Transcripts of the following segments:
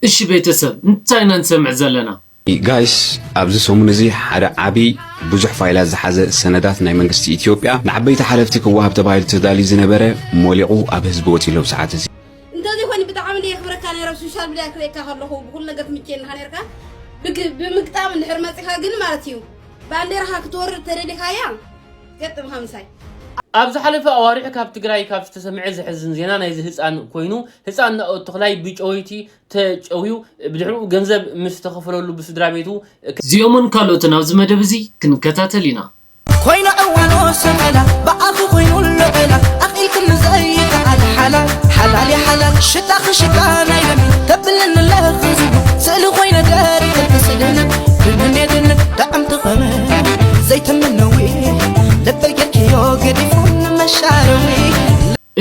እሺ ቤተሰብ፣ እንታይ ኢና ንሰምዕ ዘለና? ጋይስ፣ ኣብዚ ሰሙን እዚ ሓደ ዓቢ ብዙሕ ፋይላት ዝሓዘ ሰነዳት ናይ መንግስቲ ኢትዮጵያ ንዓበይቲ ሓለፍቲ ክወሃብ ተባሂሉ ተዳልዩ ዝነበረ ሞሊቑ ኣብ ህዝቢ ወጺኡ ኣሎ። ሰዓት እዚ እንተዘይኮይኑ ብጣዕሚ እየ የኽብረካ ነይረ ኣብ ሶሻል ሚድያ ክርእየካ ከለኹ ብኩሉ ነገር ትምቸየኒ ኢኻ ነይርካ። ብግ- ብምግጣም እንድሕር መፂኻ ግን ማለት እዩ ባንዴራኻ ክትወርድ ተደሊኻያ ገጥምኻ ምሳይ። ኣብ ዝሓለፈ ኣዋርሕ ካብ ትግራይ ካብ ዝተሰምዐ ዘሕዝን ዜና ናይዚ ህፃን ኮይኑ ህፃን ናኦድ ተኽላይ ብጨወይቲ ተጨውዩ ብድሕሪኡ ገንዘብ ምስ ተኸፈለሉ ብስድራ ቤቱ እዚኦምን ካልኦትን ኣብዚ መደብ እዚ ክንከታተል ኢና። ኮይና ዕዋኖ ሰመላ ብኣኺ ኮይኑ ለበላ ኣኺልክኒ ዘይከኣል ሓላል ሓላል ሓላል ሽታኺ ሽታ ናይ ደሚ ተብለኒ ለኽዚ ስእሊ ኮይነ ደሪኸልኪ ስእልነ ብምኔትነ ጣዕምቲ ኸመ ዘይትምነዊ ልበይ ጌርክዮ ገዲፉ ንመሻረዊ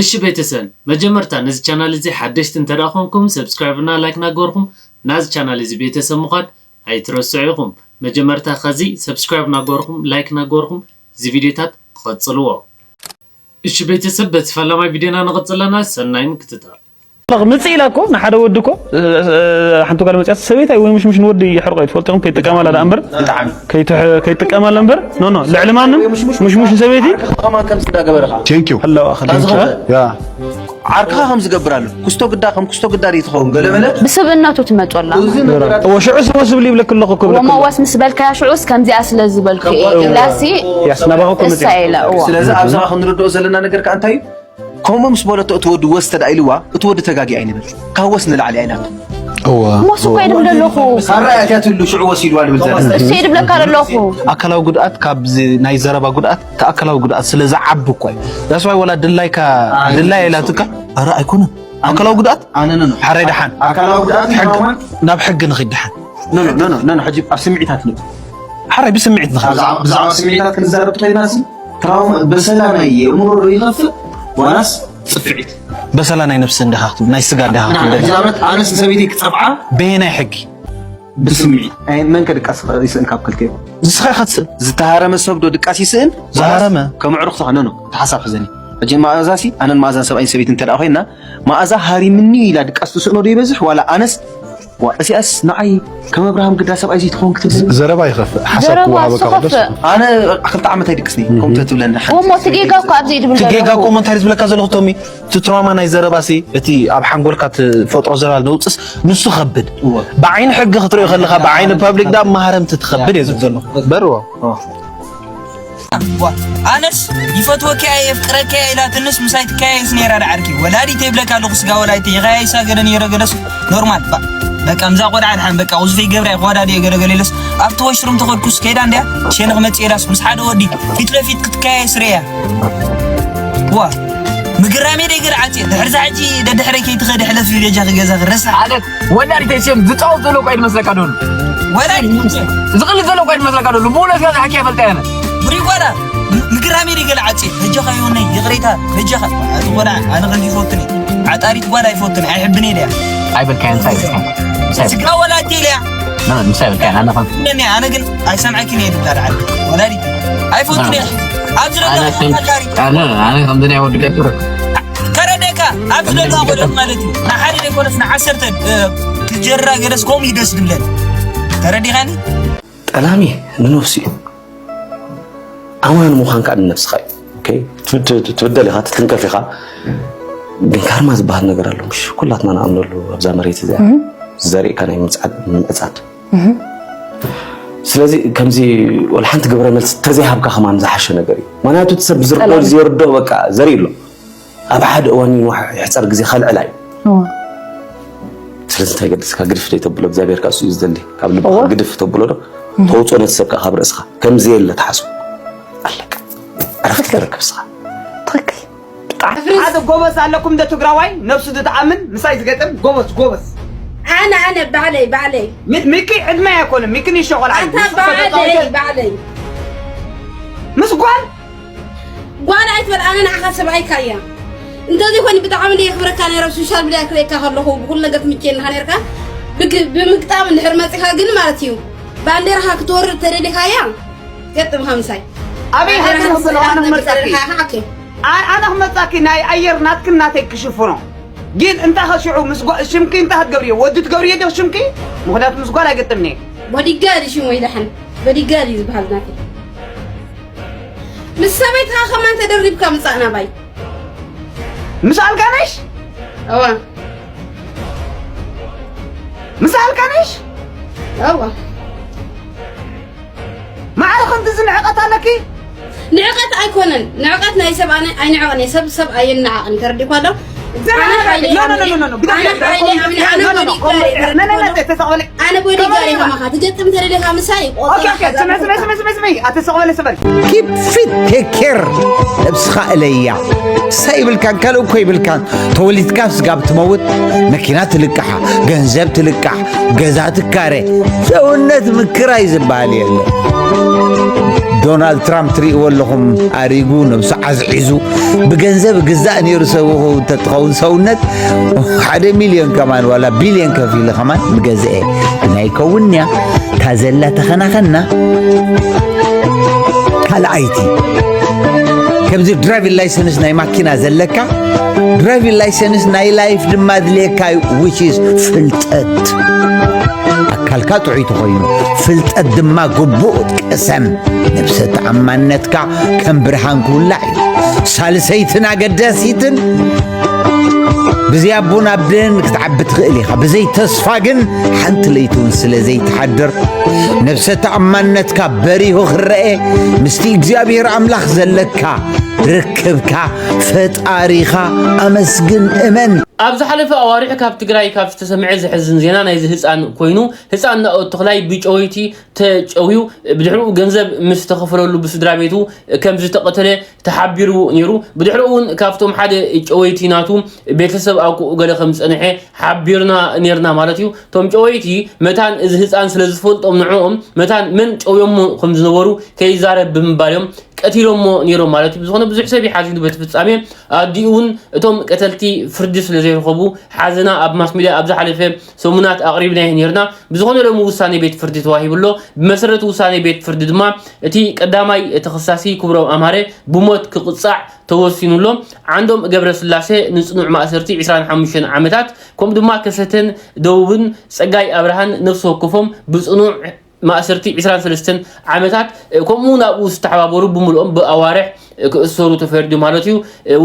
እሺ ቤተሰብ መጀመርታ ነዚ ቻናል እዚ ሓደሽቲ እንተ ደኣ ኮንኩም ሰብስክራይብ እና ላይክ ናገርኩም ናዚ ቻናል እዚ ቤተሰብ ምዃን ኣይትረስዑ ኢኹም። መጀመርታ ኸዚ ሰብስክራይብ ናገርኩም ላይክ ናገርኩም እዚ ቪድዮታት ትቐጽልዎ። እሺ ቤተሰብ በቲ ፈላማይ ቪድዮና ንቐጽል ኣለና። ሰናይ ምክትታል። ምጽእ ኢላ እኮ ንሓደ ወዲ እኮ ሓንቲ ጓል መጽያት ሰበይታይ ወይ ምሽምሽ ንወዲ ይሕርቆ እዩ ትፈልጦም ከይጥቀማላ ደኣ እምበር ከይጥቀማላ እምበር ኖ ኖ ልዕሊ ማንም ምሽሙሽ ሰበይቲ Thank you. ኣለዋ ዓርክኻ ከም ዝገብር ኣሎ። ኩስቶ ግዳ ከም ኩስቶ ግዳ ደይ ትኸውን ገለ መለ ብስብእነቱ ትመጾላ። እዚ ነገራት እወ ሽዑ ስወ ዝብል ይብለክ ኣለኹ እኮ ብለክ ኣለኹ። ወመዋስ ምስ በልካያ ሽዑስ ከምዚኣ ስለ ዝበልኩ እየ ኢላሲ ያስ ናባኹ እኮ መጺኣ። እሳ ኢላ እዋ። ስለዚ ኣብዛ ክንርድኦ ዘለና ነገር ከኣ እንታይ እዩ? ከምኡ ምስ በለቶ እቲ ወዲ ወስ ተዳ ኢልዋ እቲ ወዲ ተጋጊ ኣይንብል። ካብ ወስ ንላዕሊ ኣይናቱ። እዋ። ሞስ እኮ የድም ደለኹ። ካራ እያ ትያትሉ ሽዑ ወስ ኢልዋ ንብል ዘለና። እሱ የድብለካ ደለኹ። ኣካላዊ ጉድኣት ካብ ናይ ዘረባ ጉድኣት ተኣካላዊ ጉድኣት ስለ ዝዓቢ እኮ እዩ። That's why ወላ ድላይካ ድላይ ኢላትካ ኣረ ኣይኮነን ኣካላዊ ጉድኣት ኣነ ነው ሓራይ ደሓን ኣካላዊ ጉድኣት ሕግ ትራውማ ናብ ሕግ ንኺድ ደሓን no no no no no ሕጂ ኣብ ስምዒታት ንብ ሓራይ ብስምዒት ንኸ ብዛዕባ ብዛዕባ ስምዒታት ክንዛረብ ከይናሲ ትራውማ በሰላ ናይ የእምሮ ዶ ይኸፍእ ዋላስ ጽፍዒት በሰላ ናይ ነፍሲ እንዲኻ ክትብል ናይ ስጋ እንዲኻ ክትብል ደሊ ንኣብነት ኣነስ ንሰበይተይ ክጸፍዓ በየናይ ሕጊ ብስምዒት ኣይ መን ከድቃስ ይኽእል ይስእል ካብ ክልቲኦም ንስኻ ኢኻ ትስእል ዝተሃረመ ሰብ ዶ ድቃስ ይስእል ዝሃረመ ከም ኣዕሩኽ ዝኾነ ነው እቲ ሓሳብ ሕዘኒ ሕጂ መኣዛሲ ኣነን መኣዛን ሰብኣይን ሰበይትን እንተ ኮይና መኣዛ ሃሪምኒ ኢላ ድቃስ ትስእኖ ዶ ይበዝሕ ዋላ ኣነስ ዋ እዚኣስ ንዓይ ከም ኣብርሃም ግዳ ሰብኣይ ዘይትኸውን ክትብል ዘረባ ይኸፍእ ሓሳብ ክወሃበካ ከሎ ኣነ ክልተ ዓመት ኣይድቅስኒ ከምኡ ተትብለኒ እሞ እቲ ጌጋ እኮ ኣብዚ ድብል እቲ ጌጋ እኮ እሞ እንታይ ዝብለካ ዘለኹ ቶሚ እቲ ትራውማ ናይ ዘረባሲ እቲ ኣብ ሓንጎልካ ትፈጥሮ ዘረባ ነውፅስ ንሱ ከብድ ብዓይኒ ሕጊ ክትሪኦ ከለካ ብዓይኒ ፓብሊክ ዳ መሃረምቲ ትከብድ እየ ዝብል ዘለኹ በርዎ ኣነስ ይፈትወኪ እየ የፍቅረኪ እየ ኢላትንስ ምሳይ ትከያየስ ነይራ ዳ ዓርኪ ወላዲት ይብለካ ኣለኹ ስጋ ወላዲት ይኸያይሳ ገለ ነይረ ገለስ ኖርማል ባ በቃ ምዛ ቆልዓ ድሓን በቃ ውዝፊ ገብርያ ክዋዳድ እየ ገለ ገለ ኢለስ ኣብቲ ወሽሩም ተኸድኩስ ከይዳ እንድያ ሸነ ክመፅእ ኢላስ ምስ ሓደ ወዲ ፊት ለፊት ክትከያየስ ርእያ ዋ ምግራመይ ደይ ገለ ዓፅየ ድሕርዛ ሕጂ ደድሕረይ ከይትኸዲ ሕለፊ በጃኺ ገዛኺ ረሳ ሓደ ወላዲት ኣይስም ዝፃወት ዘሎ እኳ ይመስለካ ዶ ወላዲት ዝቕልድ ዘሎ እኳ ይመስለካ ዶ ብእውነት ጋር ሓኪ ይፈልጣ ያነ ብሪጓዳ ምግራመይ ደይ ገለ ዓፅየ በጃኻ ይሆነይ ይቕሬታ በጃኻ ኣቲ ቆልዓ ኣነ ከምዚ ይፈትኒ ዓጣሪት ጓል ኣይፈትን ኣይሕብን እየ ድያ ኣይበልካዮ እንታይ ስጋ ወላዲት ኢለያ ምሳይ በልካዮ ኣነ ከም እኔ ኣነ ግን ኣይሰምዐኪን እየ ድብላ ድዓል ወላዲት ኣይፈትን እየ ኣብዚ ኣነ ኣነ ከምዚ ናይ ወዲ ገጥር ተረደካ ኣብዚ ደላ ቆልዑት ማለት እዩ ንሓደ ዘይኮነስ ንዓሰርተ ክጀራ ገለስ ከምኡ ይደስ ድብለን ተረዲኻኒ ጠላሚ ንነፍሱ እዩ ኣማን ምዃን ከዓ ንነብስኻ እዩ ትብደል ኢኻ ትትንከፍ ኢኻ ግን ካርማ ዝበሃል ነገር ኣሎ ምሽ ኩላትና ንኣምነሉ ኣብዛ መሬት እዚኣ ዘርእካ ናይ ምምዕፃድ ስለዚ ከምዚ ወላ ሓንቲ ግብረ መልሲ ተዘይሃብካ ከማን ዝሓሸ ነገር እዩ ምክንያቱ እቲ ሰብ ዝርዶ ዝርዶ በቃ ዘርኢ ኣሎ ኣብ ሓደ እዋን ይንዋሕ ይሕፀር ግዜ ከልዕላ እዩ ስለዚ እንታይ ገድስካ ግድፍ ደይ ተብሎ እግዚኣብሔር ከዓ እሱ እዩ ዝደሊ ካብ ልብካ ግድፍ ተብሎ ዶ ተውፅኦ ነቲ ሰብ ከዓ ካብ ርእስኻ ከምዚ የለ ተሓስቡ ኣለካ ዕረፍቲ ትረክብ ስኻ ትኽክል ሓደ ጎበዝ ኣለኩም ደ ትግራዋይ ነብሱ ዝትኣምን ምሳይ ዝገጥም ጎበዝ ጎበዝ ኣነ ኣነ ባዕለይ ባዕለይ ሚኪ ዕድመ ኣይኮነ ሚኪ ንሾ ቆልዓ ኣንታ ባዕለይ ባዕለይ ምስ ጓል ጓል ኣይትበል ኣነ ንዓኻ ሰብኣይካ እያ እንተዘይኮይኑ ብጣዕሚ እንደ የኽብረካ ነይረ ኣብ ሶሻል ሚድያ ክርእየካ ከለኹ ብኩሉ ነገር ትምቸየኒ ኢኻ ነይርካ ብምግጣም እንድሕር መፂኻ ግን ማለት እዩ ባንዴራኻ ክትወርድ ተደሊኻያ ገጥምኻ ምሳይ ኣበይ ሃገር ክበላ ኣነ ክመፃኪ ኣነ ክመፃኪ ናይ ኣየር ናትክን ናተይ ክሽፍኖ ግን እንታይ ከ ሽዑ ምስ ጓ-፣ ሽምኪ እንታይ ክትገብርዮ? ወዲ ትገብርዮ ዲኺ ሽምኪ? ምኽንያቱ ምስ ጓል ኣይገጥምኒ። ቦዲጋርድ እዩ ሽሙ ይደሓን። ቦዲጋርድ እዩ ዝበሃል ናተይ። ምስ ሰበይትኻ ከማን ተደሪብካ ምጻእ ናባይ። ምስ ኣልጋነሽ? እዋ። ምስ ኣልጋነሽ? እዋ። ማዕረ ከምዚ ዝንዕቐት ኣለኪ? ንዕቐት ኣይኮነን። ንዕቐት ናይ ሰብ ኣነ ኣይንዕቐን እየ። ሰብ ሰብ ኣየነዓቕን። ተረዲእኳ ዶ? ኣነ ሓይለይ ኖ፣ ኖ፣ ኣምኒ-፣ ኖ፣ ኖ፣ ኖ፣ ግዳ ኣነ ግዳ ሓይለይ ኣምኒ-፣ ኣነ ኖ፣ ኖ፣ ኖ፣ ቦዲጋርድ እየ። ኖ፣ ኖ፣ ኖ፣ ተሰቕበሊ። ኣነ ቦዲጋርድ እየ ከማኻ። ትገጥም ተደሊኻ ምሳይ ኦኬ፣ ኦኬ፣ ስማይ፣ ስማይ፣ ስማይ፣ ስማይ፣ ስማይ፣ ኣቲ ተሰቕበሊ፣ ስማይ። Keep fit, take care. ነብስኻ እለያ። ንሳ ይብልካን ካልእ እኮ ይብልካን። ተወሊድካ ስጋብ ትመውት መኪና ትልቃሓ፣ ገንዘብ ትልቃሕ፣ ገዛ ትካረ። ሰውነት ምክራይ ዝበሃል የለ። ዶናልድ ትራምፕ ትርእይዎ ኣለኹም፣ ኣሪጉ ነብሱ ዓዝዒዙ። ብገንዘብ ግዛእ ነይሩ ሰብ እንተትኸውን ሰውነት ሓደ ሚልዮን ከማን ዋላ ቢልዮን ከፊሉ ከማን ምገዝአ። ግን ኣይከውንያ። እታ ዘላ ተኸናኸና ካልኣይቲ። ከምዚ ድራይቪንግ ላይሰንስ ናይ ማኪና ዘለካ፣ ድራይቪንግ ላይሰንስ ናይ ላይፍ ድማ ድልየካ እዩ፣ which is ፍልጠት። ኣካልካ ጥዑይ ተኾይኑ፣ ፍልጠት ድማ ግቡእ ቅሰም። ነብሰ ተኣማንነትካ ከም ብርሃን ክውላዕ እዩ። ሳልሰይትን ኣገዳሲትን፣ ብዘይ ኣቦን ኣደን ክትዓቢ ትኽእል ኢኻ። ብዘይ ተስፋ ግን ሓንቲ ለይቲ እውን ስለ ዘይትሓድር፣ ነብሰ ተኣማንነትካ በሪሁ ክረአ፣ ምስቲ እግዚኣብሔር ኣምላኽ ዘለካ ርክብካ፣ ፈጣሪኻ ኣመስግን፣ እመን። ኣብ ዝሓለፈ ኣዋርሕ ካብ ትግራይ ካብ ዝተሰምዐ ዘሕዝን ዜና ናይዚ ህፃን ኮይኑ፣ ህፃን ናኦድ ተኽላይ ብጨወይቲ ተጨውዩ፣ ብድሕሪኡ ገንዘብ ምስ ተኸፈለሉ ብስድራ ቤቱ ከም ዝተቐተለ ተሓቢሩ ነይሩ። ብድሕሪኡ እውን ካብቶም ሓደ ጨወይቲ ናቱ ቤተሰብ ኣብኡ ገለ ከም ዝጸንሐ ሓቢርና ነይርና ማለት እዩ። እቶም ጨወይቲ መታን እዚ ህፃን ስለ ዝፈልጦም ንዕኦም መታን መን ጨውዮሞ ከም ዝነበሩ ከይዛረብ ብምባል እዮም ቀቲሎሞ ነይሮም ማለት እዩ። ብዝኾነ ብዙሕ ሰብ እዩ ሓዚኑ በቲ ፍጻሜ። ኣዲኡ እውን እቶም ቀተልቲ ፍርዲ ስለ ዘይረኸቡ ሓዘና ኣብ ማስ ሚድያ ኣብ ዝሓለፈ ሰሙናት ኣቕሪብናዮ ነይርና። ብዝኾነ ሎሚ ውሳኔ ቤት ፍርዲ ተዋሂቡ ኣሎ። ብመሰረት ውሳኔ ቤት ፍርዲ ድማ እቲ ቀዳማይ ተኸሳሲ ክብሮም ኣምሃረ ብሞት ክቕጻዕ ተወሲኑ ኣሎ። ዓንዶም ገብረስላሴ ንጽኑዕ ማእሰርቲ ዕስራን ሓሙሽተን ዓመታት፣ ከምኡ ድማ ከሰተን ደቡብን ጸጋይ ኣብርሃን ነፍሲ ወከፎም ብጽኑዕ ማእሰርቲ ዕስራን ሰለስተን ዓመታት፣ ከምኡ እውን ኣብኡ ዝተሓባበሩ ብምልኦም ብኣዋርሕ ክእሰሩ ተፈርዱ ማለት እዩ።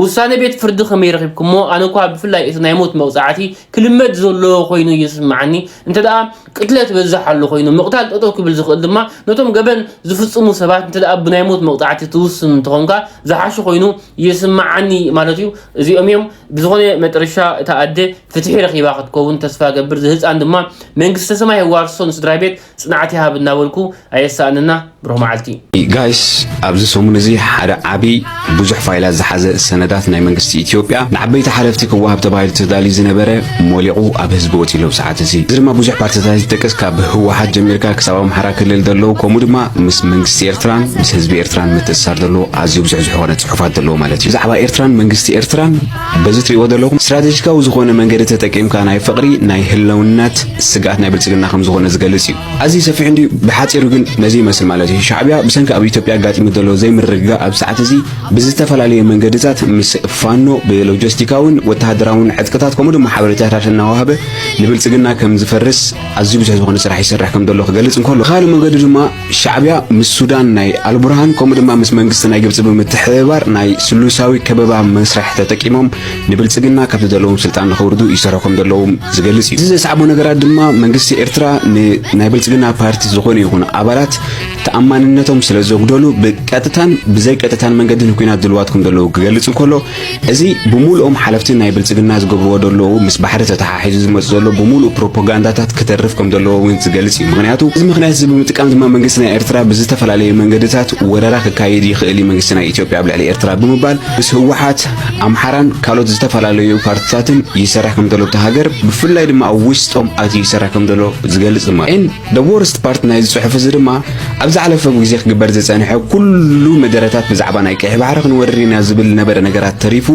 ውሳነ ቤት ፍርዲ ከመይ ረኺብኩሞ? ኣነ እኳ ብፍላይ እቲ ናይ ሞት መቕጻዕቲ ክልመድ ዘለዎ ኮይኑ ይስምዓኒ። እንተ ደኣ ቅትለት በዝሕ ኣሎ ኮይኑ፣ ምቕታል ጠጠው ክብል ዝኽእል ድማ ነቶም ገበን ዝፍጽሙ ሰባት እንተ ደኣ ብናይ ሞት መቕጻዕቲ ትውስን እንተኾንካ ዝሓሸ ኮይኑ ይስምዓኒ ማለት እዩ። እዚኦም እዮም። ብዝኾነ መጠረሻ እታ ኣደ ፍትሒ ረኺባ ክትከውን ተስፋ ገብር። ዝህፃን ድማ መንግስተ ሰማይ የዋርሶ፣ ንስድራ ቤት ጽንዓት ይሃብ እናበልኩ ኣየሳእንና። ብሩኽ መዓልቲ። ጋይስ፣ ኣብዚ ሰሙን እዚ ሓደ ዓቢ ብዙሕ ፋይላት ዝሓዘ ሰነዳት ናይ መንግስቲ ኢትዮጵያ ንዓበይቲ ሓለፍቲ ክወሃብ ተባሂሉ ተዳልዩ ዝነበረ ሞሊቑ ኣብ ህዝቢ ወጺኡ ኣሎ ብሰዓት እዚ። እዚ ድማ ብዙሕ ፓርትታት ይጠቅስ፣ ካብ ህወሓት ጀሚርካ ክሳብ ኣምሓራ ክልል ዘለዉ፣ ከምኡ ድማ ምስ መንግስቲ ኤርትራን ምስ ህዝቢ ኤርትራን ምትእስሳር ዘለዎ ኣዝዩ ብዙሕ ዝኾነ ጽሑፋት ዘለዎ ማለት እዩ። ብዛዕባ ኤርትራን መንግስቲ ኤርትራን በዚ ትሪእዎ ዘለኹም ስትራቴጂካዊ ዝኾነ መንገዲ ተጠቂምካ ናይ ፍቕሪ ናይ ህልውነት ስግኣት ናይ ብልጽግና ከም ዝኾነ ዝገልጽ እዩ። ኣዝዩ ሰፊሕ እንድዩ፣ ብሓጺሩ ግን ነዚ ይመስል ማለት እዩ። ሻዕብያ ብሰንኪ ኣብ ኢትዮጵያ ኣጋጢሙ ዘሎ ዘይምርግጋእ ኣብ ሰዓት እዚ ብዝተፈላለየ መንገድታት ምስ ፋኖ ብሎጂስቲካውን ወተሃደራውን ዕጥቅታት ከምኡ ድማ ሓበሬታታት እናወሃበ ንብልጽግና ከም ዝፈርስ ኣዝዩ ብዙሕ ዝኾነ ስራሕ ይሰርሕ ከም ዘሎ ክገልጽ እንከሎ፣ ብኻልእ መንገዲ ድማ ሻዕብያ ምስ ሱዳን ናይ ኣልቡርሃን ከምኡ ድማ ምስ መንግስቲ ናይ ግብጺ ብምትሕብባር ናይ ስሉሳዊ ከበባ መስርሕ ተጠቂሞም ንብልጽግና ካብቲ ዘለዎም ስልጣን ንኸውርዱ ይሰርሑ ከም ዘለዎም ዝገልጽ እዩ። እዚ ዘስዓቦ ነገራት ድማ መንግስቲ ኤርትራ ን-፣ ናይ ብልጽግና ፓርቲ ዝኾነ ይኹን ኣባላት ተኣማንነቶም ስለ ዘጉደሉ ብቀጥታን ብዘይቀጥታን መንገዲ ንኲናት ድልዋት ከም ዘለዉ ክገልጽ እንከሎ፣ እዚ ብምሉኦም ሓለፍቲ ናይ ብልጽግና ዝገብርዎ ዘለዉ ምስ ባሕሪ ተተሓሒዙ ዝመጽእ ዘሎ ብምሉእ ፕሮፓጋንዳታት ክተርፍ ከም ዘለዎ እውን ዝገልጽ እዩ። ምኽንያቱ እዚ ምኽንያት እዚ ብምጥቃም ድማ መንግስቲ ናይ ኤርትራ ብዝተፈላለየ መንገድታት ወረራ ክካየድ ይኽእል እዩ መንግስቲ ናይ ኢትዮጵያ ኣብ ልዕሊ ኤርትራ ብምባል ምስ ህወሓት፣ ኣምሓራን ካልኦት ዝተፈላለዩ ፓርትታትን ይሰርሕ ከም ዘሎ ኣብታ ሃገር ብፍላይ ድማ ኣብ ውሽጦም ኣትዩ ይሰርሕ ከም ዘሎ ዝገልጽ ድማ። And the worst part ናይዚ ጽሑፍ እዚ ድማ ኣብ ዝሓለፈ ግዜ ክግበር ዝጸንሐ ኩሉ መደረታት ብዛዕባ ናይ ቀይሕ ባሕሪ ክንወርር ኢና ዝብል ዝነበረ ነገራት ተሪፉ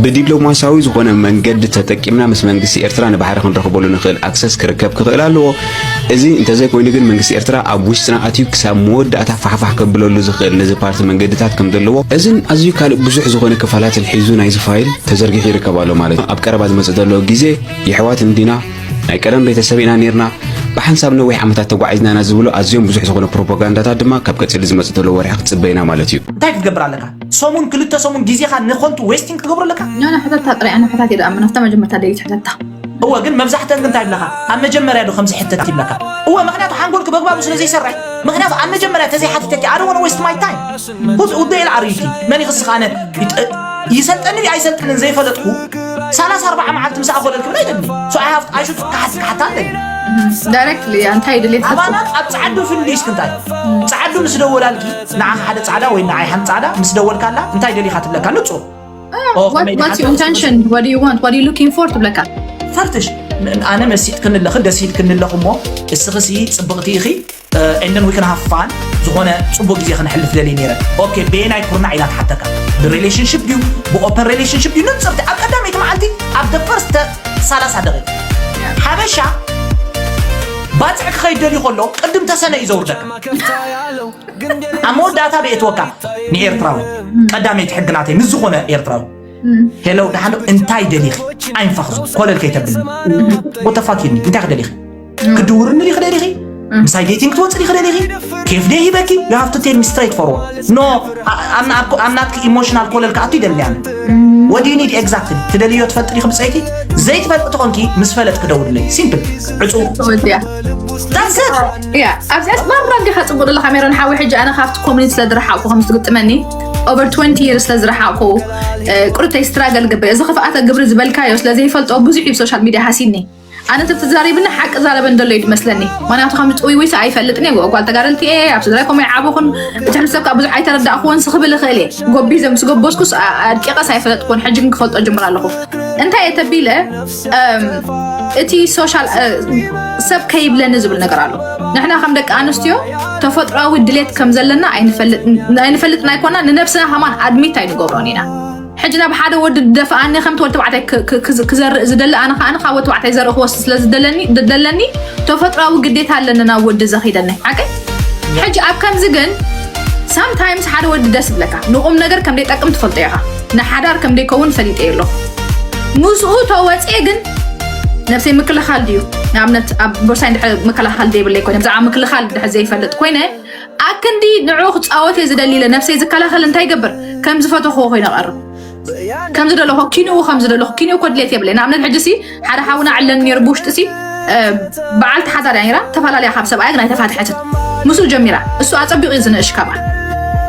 ብዲፕሎማሲያዊ ዝኾነ መንገዲ ተጠቂምና ምስ መንግስቲ ኤርትራ ንባሕሪ ክንረኽበሉ ንኽእል ኣክሰስ ክርከብ ክኽእል ኣለዎ። እዚ እንተዘይኮይኑ ግን መንግስቲ ኤርትራ ኣብ ውሽጥና ኣትዩ ክሳብ መወዳእታ ፋሕፋሕ ከብለሉ ዝኽእል ነዚ ፓርቲ መንገድታት ከም ዘለዎ እዝን ኣዝዩ ካልእ ብዙሕ ዝኾነ ክፋላትን ሒዙ ናይዚ ፋይል ተዘርጊሑ ይርከብ ኣሎ ማለት እዩ። ኣብ ቀረባ ዝመጽእ ዘሎ ግዜ የሕዋት እንዲና ናይ ቀደም ቤተሰብ ኢና ነርና ብሓንሳብ ነዊሕ ዓመታት ተጓዒዝና ኢና ዝብሉ ኣዝዮም ብዙሕ ዝኾነ ፕሮፓጋንዳታት ድማ ካብ ቀጺሉ ዝመጽእ ዘሎ ወርሒ ክትጽበ ኢና ማለት እዩ። እንታይ ክትገብር ኣለካ? ሰሙን ክልተ ሰሙን ግዜኻ ንኾንቱ ዌስቲንግ ክትገብሩ ኣለካ? ኖ ኖ ሕተታ ጥራይ ኣነ ሕታት የድኣምን ኣብታ መጀመርታ ደሊት ሕተታ እወ ግን መብዛሕተን እንታይ ይብለካ ኣብ መጀመርያ ዶ ከምዚ ሕተት ይብለካ እወ ምክንያቱ ሓንጎልክ በግባቡ ስለ ዘይሰርሕ ምክንያቱ ኣብ መጀመርያ ተዘይሓቲተኪ ኣደ ወነ ዌስት ማይ ታይም ሁዝ ውደ ኢል ዓርይቲ መን ይኽስኻ ኣነ ይሰልጠኒ ኣይሰልጥንን ዘይፈለጥኩ ሰላሳ ኣርባዓ መዓልቲ ምሳኣ ኮለል ክብል ኣይደሊ so I have I should ክሓት ክሓታ ኣለኒ ዳይሬክትሊ እንታይ ድሌት ኣባላት ኣብ ፃዓዱ ፍልልይ እስክ እንታይ ፃዓዱ ምስ ደወላልኪ ንዓኻ ሓደ ፃዕዳ ወይ ንዓይ ሓንቲ ፃዕዳ ምስ ደወልካላ እንታይ ደሊኻ ትብለካ ንፁር What, what's your intention? What do you want? What are you looking for? ትብለካ ፈርትሽ ኣነ መሲጥ ክንለኽ ደስ ኢል ክንለኽ እሞ እስኽሲ ፅብቕቲ ኢኺ and then we can have fun ዝኾነ ፅቡቅ ግዜ ክንሕልፍ ደልየ ነይረ okay በየናይ ኩርናዕ ኢላ ትሓተካ ብ relationship ድዩ ብ open relationship ድዩ ንፅርቲ ኣብ ቀዳመይቲ መዓልቲ ኣብ the first ሰላሳ ደቂቅ ሓበሻ ባፅዕ ክኸይድ ደልዩ ከሎ ቅድም ተሰነ እዩ ዘውርደካ ኣብ መወዳእታ ብኤትወካ ንኤርትራዊ ቀዳመይቲ ሕጊ ናተይ ምስ ዝኾነ ኤርትራዊ ሄሎ ደሓን እንታይ ደሊኺ ኣይንፋኽዞ ኮለል ከይተብልኒ ወተፋኪኒ እንታይ ክደሊኺ ክድውርኒ ዲኺ ደሊኺ ምሳይ ዴቲንግ ክትወፅእ ዲኺ ደሊኺ ኬፍ ደይ ሂበኪ you have to tell me straight forward no I'm not ኢሞሽናል ኮለል ክኣቱ ይደሊ ኣነ what do you need exactly ትደልዮ ትፈልጢ ዲኺ ብፀይቲ ዘይትፈልጢ ተኾንኪ ምስ ፈለጥኪ ደውልለይ ሲምፕል ዕፁ ወዲያ that's it ያ ኣብዚኣ ማራ እንዲኻ ፅቡቅ ዘለካ ሜሮን ሓወይ ሕጂ ኣነ ካብቲ ኮሚኒቲ ስለ ዝረሓቅኩ ከም ዝግጥመኒ over twenty years ስለ ዝረሓቅኩ ቁርተይ ስትራገል ግብር እዚ ክፍኣተ ግብሪ ዝበልካዮ ስለ ዘይፈልጦ ብዙሕ እዩ ሶሻል ሚድያ ሃሲኒ ኣነ ተተዛሪብኒ ሓቂ ዛረበ እንደሎ እዩ ዝመስለኒ ምክንያቱ ከም ፅውይውይሲ ኣይፈልጥን እየ ጓል ተጋደልቲ እየ ኣብ ስድራይ ከምኡ ይዓበኹን እቲ ሕብረተሰብ ከዓ ብዙሕ ኣይተረዳእኩዎን ስኽብል እኽእል እየ ጎቢዘ ምስ ጎበዝኩስ ኣድቂቐስ ኣይፈለጥኩዎን ሕጂ ግን ክፈልጦ ጅምር ኣለኹ እንታይ እየ ተቢለ እቲ ሶሻል ሰብ ከይብለኒ ዝብል ነገር ኣሎ ንሕና ከም ደቂ ኣንስትዮ ተፈጥሯዊ ድሌት ከም ዘለና ኣይንፈልጥን ኣይኮና ንነብስና ከማን ኣድሚት ኣይንገብሮን ኢና ሕጂ ናብ ሓደ ወዲ ደፍኣኒ ከምቲ ወዲ ተባዕታይ ክዘርእ ዝደሊ ኣነ ከዓ ካብ ወዲ ተባዕታይ ዘርኢ ክወስድ ስለ ዝደለኒ ተፈጥሯዊ ግዴታ ኣለኒ ናብ ወዲ ዘኺደኒ ሓቂ ሕጂ ኣብ ከምዚ ግን ሳምታይምስ ሓደ ወዲ ደስ ይብለካ ንቁም ነገር ከም ደይጠቅም ትፈልጦ ኢኻ ንሓዳር ከም ደይከውን ፈሊጠ ኣለኹ ምስኡ ተወፅኤ ግን ነብሰይ ምክልኻል ድዩ ንኣብነት ኣብ ቦርሳይ እንድሕር ምክልኻል ዘይብለይ ኮይነ ብዛዕባ ምክልኻል እንድሕር ዘይፈልጥ ኮይነ ኣክንዲ ንዑ ክፃወት እየ ዝደሊ ኢለ ነብሰይ ዝከላኸል እንታይ ይገብር ከም ዝፈተኽዎ ኮይነ ቀርብ ከም ዝደለኹ ኪንኡ ከም ዝደለኹ ኪንኡ ኮድሌት የብለይ ንኣብነት ሕጂ ሲ ሓደ ሓውና ዕለን ነይሩ ብውሽጢ ሲ በዓልቲ ሓዳር እያ ነይራ ተፈላለያ ካብ ሰብኣያ ግን ኣይተፋትሐትን ምስኡ ጀሚራ እሱ ኣፀቢቑ እዩ ዝንእሽ ካብኣ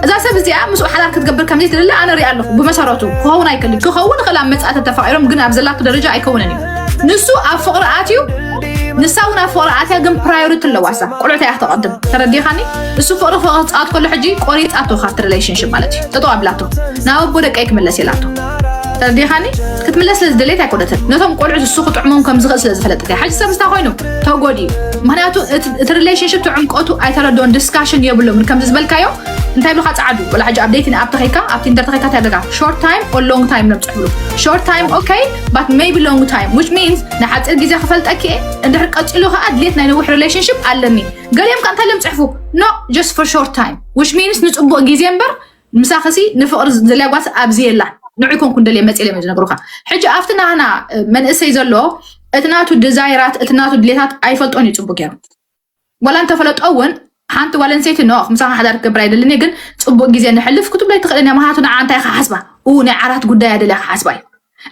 እዛ ሰብ እዚኣ ምስኡ ሓዳር ክትገብር ከምዘይ ትደሊ ኣነ ሪኣ ኣለኹ ብመሰረቱ ክኸውን ኣይክእል ክኸውን ይኽእል ኣብ መፃእተ ተፋቂሮም ግን ኣብ ዘላቶ ደረጃ ኣይከውንን እዩ ንሱ ኣብ ፍቕሪ ኣትዩ ንሳ እውን ኣብ ፍቕሪ ኣትያ ግን ፕራዮሪቲ ኣለዋ እሳ ቆልዑት እያ ክተቐድም ተረዲኻኒ እሱ ፍቕሪ ፍቕሪ ክፃወት ከሎ ሕጂ ቆሪፃቶ ካብቲ ሪሌሽንሽፕ ማለት እዩ ጠጠው ኣቢላቶ ናብ ኣቦ ደቀይ ክምለስ ኢላቶ ተረዲኻኒ ክትምለስ ስለ ዝደለየት ኣይኮነትን ነቶም ቆልዑት እሱ ክጥዕሞም ከም ዝኽእል ስለ ዝፈለጠት እያ ሕጂ ሰብ ምስታ ኮይኑ ተጎድዩ ምክንያቱ እቲ ሪሌሽንሽፕ ትዕምቆቱ ኣይተረድኦን ዲስካሽን የብሎምን ከምዚ ዝበልካዮ እንታይ ብልካ ፃዓዱ ወላ ሕጂ ኣብ ዴቲን ኣብ ተኸይካ ኣብ ቲንደር ተኸይካ እንታይ ኣለካ short time or long time እዮም ፅሕፍሉ short time okay but maybe long time which means ንሓፂር ግዜ ክፈልጠኪ እየ እንድሕር ቀፂሉ ከዓ ድሌት ናይ ነዊሕ relationship ኣለኒ ገሊኦም ከዓ እንታይ ኢሎም ፅሕፉ no just for short time which means ንፅቡቅ ግዜ እምበር ምሳኽሲ ንፍቕሪ ዝደልያ ጓልሲ ኣብዚ የላን ንዑ ኮንኩ እንደልየ መፂለ እዮም ዝነግሩካ ሕጂ ኣብቲ ናህና መንእሰይ ዘሎ እቲ ናቱ ድዛይራት እቲ ናቱ ድሌታት ኣይፈልጦን እዩ ፅቡቅ ገይሩ ዋላ እንተፈለጦ እውን ሓንቲ ጓል ኣንሰይቲ ኖ ምሳኻ ሓዳር ክገብር ኣይደልን ግን ፅቡቅ ግዜ ንሕልፍ ክትብሎ ኣይትኽእልን እያ ምክንያቱ ንዓ እንታይ ክሓስባ ኡ ናይ ዓራት ጉዳይ ኣደልያ ክሓስባ እዩ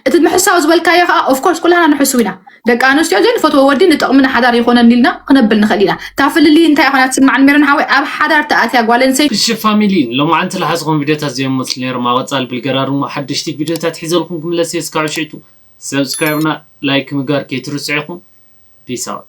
እቲ ምሕሳው ዝበልካዮ ከዓ ኦፍኮርስ ኩላና ንሕስው ኢና ደቂ ኣንስትዮ ዘይንፈትዎ ወዲ ንጥቕሚ ንሓዳር ይኾነኒ ኢልና ክነብል ንኽእል ኢና እታ ፍልልይ እንታይ ይኾና ትስማዕ ንሜሮን ሓወይ ኣብ ሓዳር ተኣትያ ጓል ኣንሰይቲ እሺ ፋሚሊ ሎማዓንቲ ዝሓዝኹም ቪድዮታት እዚኦም መስሉ ነይሮም ኣብ ቀፃሊ ብልገራርሞ ሓደሽቲ ቪድዮታት ሒዘልኩም ክምለስ እየ እስካብ ሽዕቱ ሰብስክራይብና ላይክ ምግባር ከይትርስዑ ኢኹም ፒስ ኣውት